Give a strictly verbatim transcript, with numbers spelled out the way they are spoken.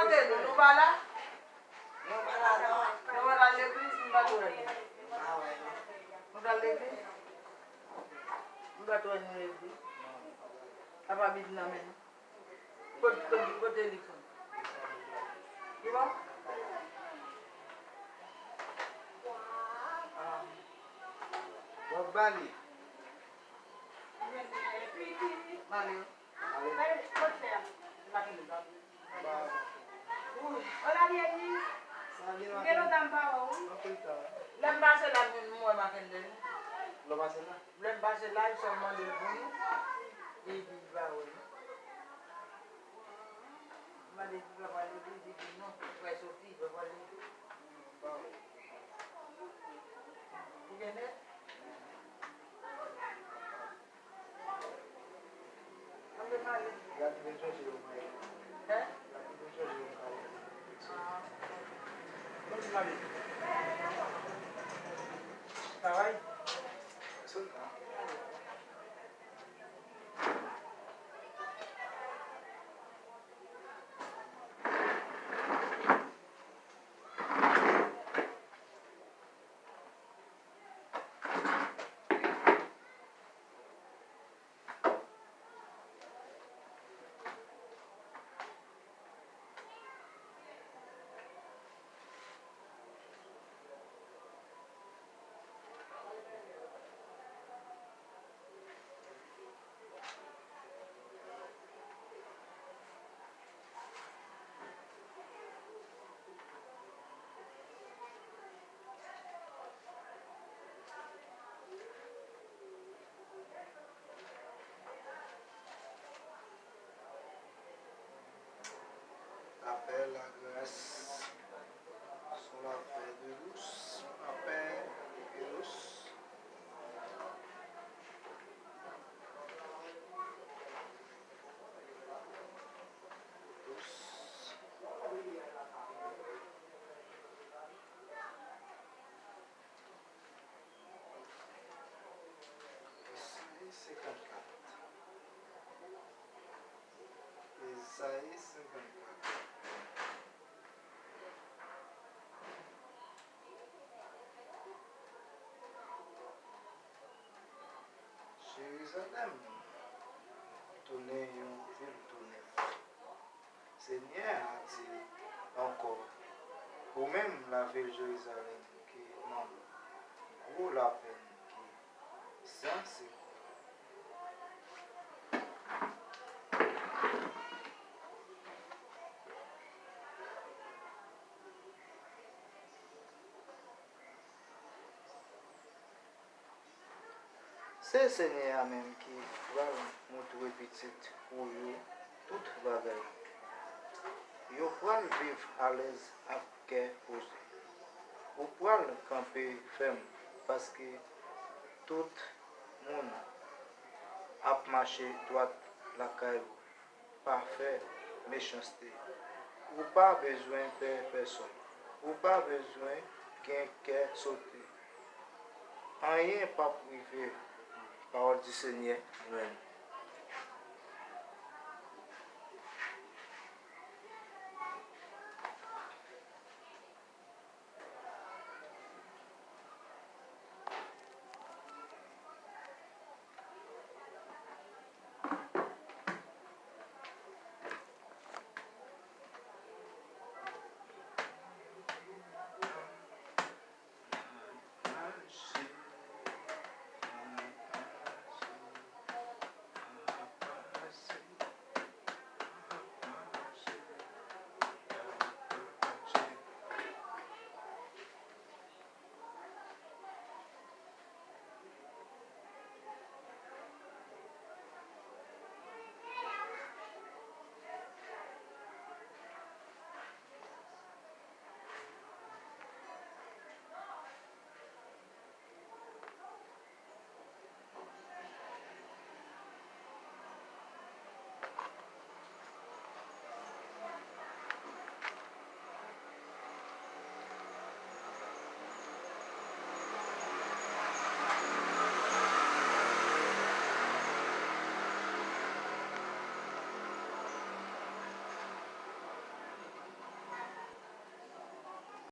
Kote nou, nou pa la? Nou pa la, non. Nou pa al legliz, nou pa t wè nou. Nou pa wè nou. Nou pa t wè nou legliz. Apa Bib nan men nou. Kote, kote, kote li konn? Li bon? Ah. W ap ba li. Male. Male. Male. Male. Male. Wi. Hola, Diego. Sa gen lontan m pa wè w, wi. Anpil tan. Lè m pase la, m wè Mackenley. Lè w pase la? Lè m pase la, m sot mande l pou li. Li di li pa wè l. M mande si l pa pral legliz, li di non, li pral soti, li pa pral legliz. Ou gen nèt? Ann nou ale. Gad vin chèche yo, mwen. Hein? Gad vin chèche yo, mwen. Ah. Travay? Lapè, lagras, son lapè de dous, lapè de dous. Dous. Ezayi senkannkat. Ezayi senkannkat. Jerizalèm tounen yon vil tou nèf. Senyè a di ankò, ou menm lavil Jerizalèm ki nan gwo lapenn, ki sanse. Se Senyè a menm ki pral montre pitit ou yo tout bagay. Yo pral viv alèz ak kè poze. Ou pral kanpe fèm, paske tout moun ap mache dwat lakay ou. Pa fè mechanste. Ou pa bezwen pè pèsonn. Ou pa bezwen gen kè sote. Anyen p ap rive ou. Pawòl di Senyè. Amèn.